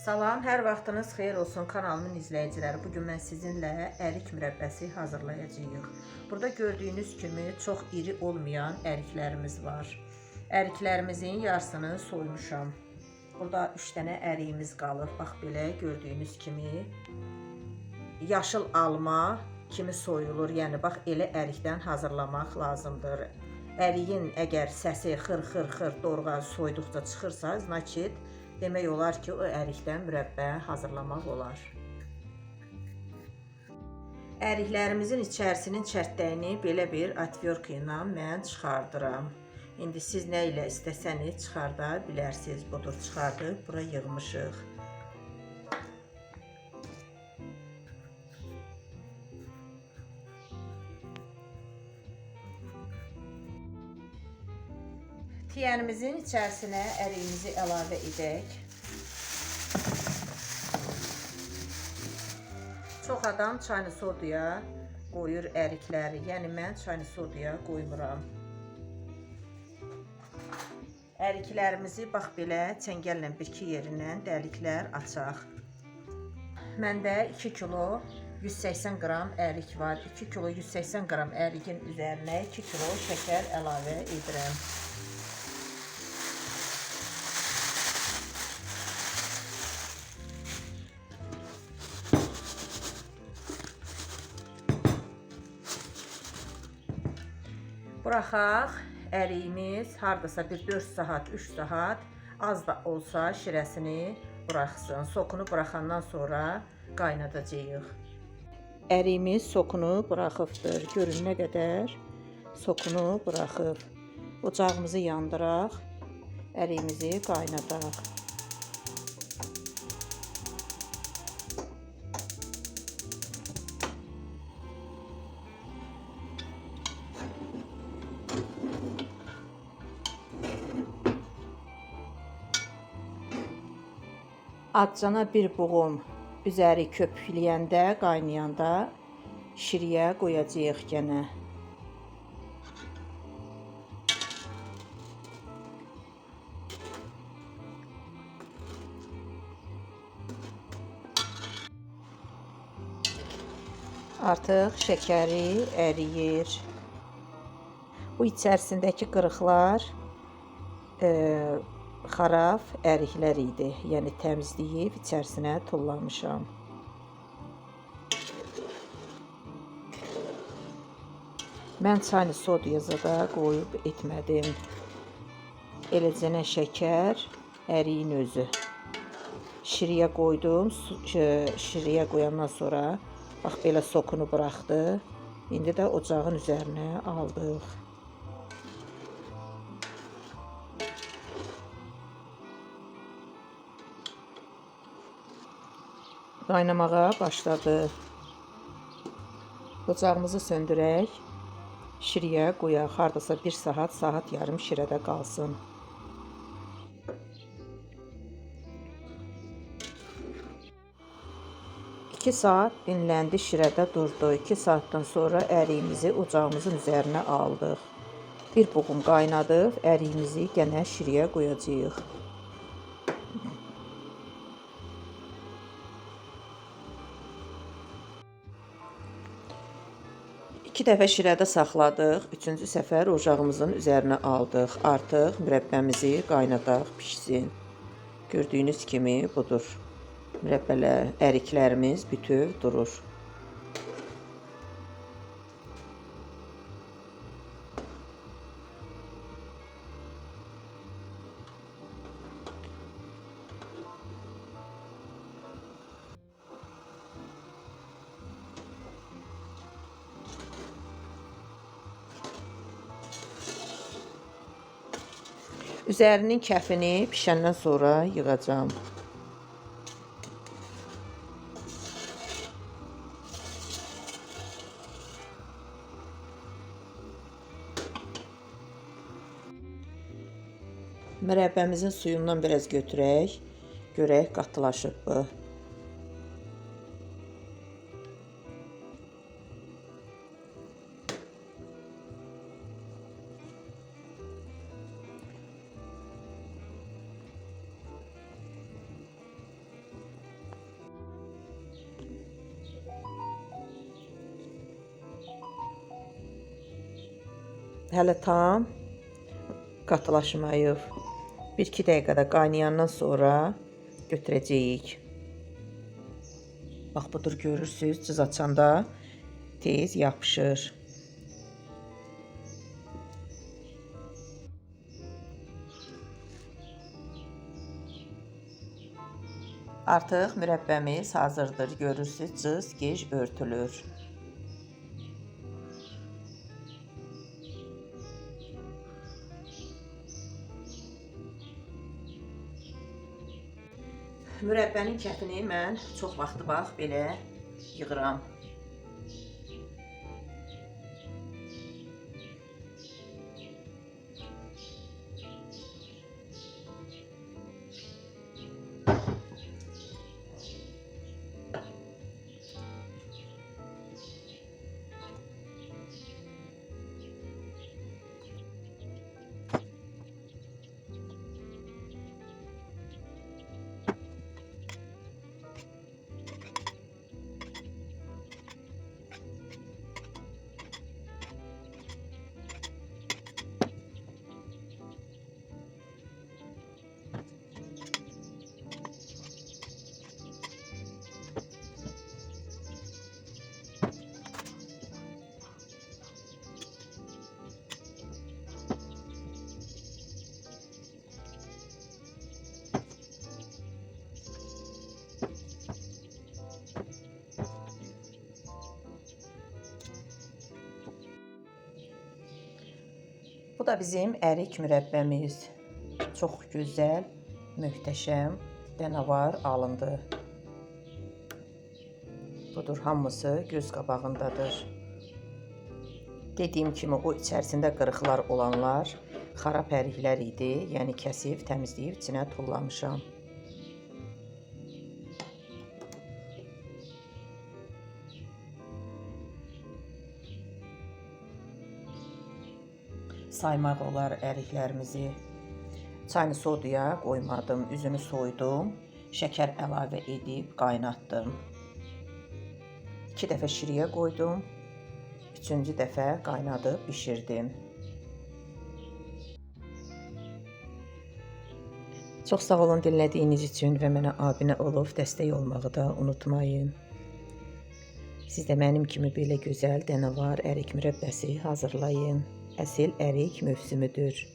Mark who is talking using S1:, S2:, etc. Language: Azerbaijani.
S1: Salam, hər vaxtınız xeyir olsun kanalımın izləyiciləri. Bugün mən sizinlə ərik mürəbbəsi hazırlayacağıq. Burada gördüyünüz kimi çox iri olmayan əriklərimiz var. Əriklərimizin yarısını soymuşam. Burada 3 dənə əriyimiz qalır. Bax belə gördüyünüz kimi yaşıl alma kimi soyulur. Yəni bax elə ərikdən hazırlamaq lazımdır. Əriyin əgər səsi xır-xır-xır dorğa soyduqca çıxırsa, znaçit demək olar ki, o ərikdən mürəbbə hazırlamaq olar. Əriklərimizin içərisinin çərtdəyini belə bir atverka ilə mən çıxardıram. İndi siz nə ilə istəsəniz çıxarda bilərsiniz. Budur, çıxardıb bura yığmışıq. Tiyənimizin içərisinə əriyimizi əlavə edək. Çox adam çayını sodaya qoyur ərikləri. Yəni mən çayını sodaya qoymuram. Əriklərimizi bax belə çəngəllə bir-iki yerindən dəliklər açaq. Məndə 2 kilo 180 qram ərik var. 2 kilo 180 qram ərikin üzərinə 2 kilo şəkər əlavə edirəm. Buraxaq əriyimiz hardasa bir 4 saat, 3 saat az da olsa şirəsini buraxsın. Sokunu buraxandan sonra qaynadacağıq. Əriyimiz sokunu buraxıbdır. Görün nə qədər sokunu buraxıb. Ocağımızı yandıraq, əriyimizi qaynadaq. Azcana bir buğum üzəri köpükləyəndə, qaynayanda şiriyə qoyacağıq gənə. Artıq şəkəri əriyir. Bu içərisindəki qırıqlar xarab əriklər idi. Yəni təmizləyib içərisinə tullamışam. Mən çayını sodaya da qoyub etmədim. Eləcənə şəkər, əriyin özü. Şiriyə qoydum. Şiriyə qoyandan sonra bax belə sokunu buraxdı. İndi də ocağın üzərinə aldıq. Qaynamağa başladı. Ocağımızı söndürək. Şiriyə qoyaq. Hardasa 1 saat, saat yarım şirədə qalsın. 2 saat dinləndi, şirədə durdu. 2 saatdan sonra əriyimizi ocağımızın üzərinə aldıq. Bir buğum qaynadıb, əriyimizi gənə şiriyə qoyacağıq. İki dəfə şirədə saxladıq. Üçüncü səfər ocağımızın üzərinə aldıq. Artıq mürəbbəmizi qaynadaq, pişsin. Gördüyünüz kimi budur. Mürəbbələr, əriklərimiz bütöv durur. Üzərinin kəfini pişəndən sonra yığacağam. Mürəbbəmizin suyundan biraz götürək, görək qatılaşıb bu. Hələ tam qatılaşmayıb. 1-2 dəqiqədə qaynayandan sonra götürəcəyik. Bax budur, görürsüz, cız açanda tez yapışır. Artıq mürəbbəmiz hazırdır. Görürsüz, cız gec örtülür. Mürəbbənin kəfini mən çox vaxtı bax belə yığıram. Bu da bizim ərik mürəbbəmiz. Çox gözəl, möhtəşəm danavar alındı. Budur, hamısı göz qabağındadır. Dediyim kimi o içərisində qırıqlar olanlar xarab əriklər idi. Yəni kəsib, təmizləyib içinə tullamışam. Saymaq olar əriklərimizi. Çayını soduya qoymadım, üzünü soydum, şəkər əlavə edib qaynatdım. 2 dəfə şiriyə qoydum, 3-cü dəfə qaynadıb bişirdim. Çox sağ olun dinlədiyiniz üçün və mənə abunə olub dəstək olmağı da unutmayın. Siz də mənim kimi belə gözəl danavar ərik mürəbbəsi hazırlayın. Əsil ərik mövsümüdür.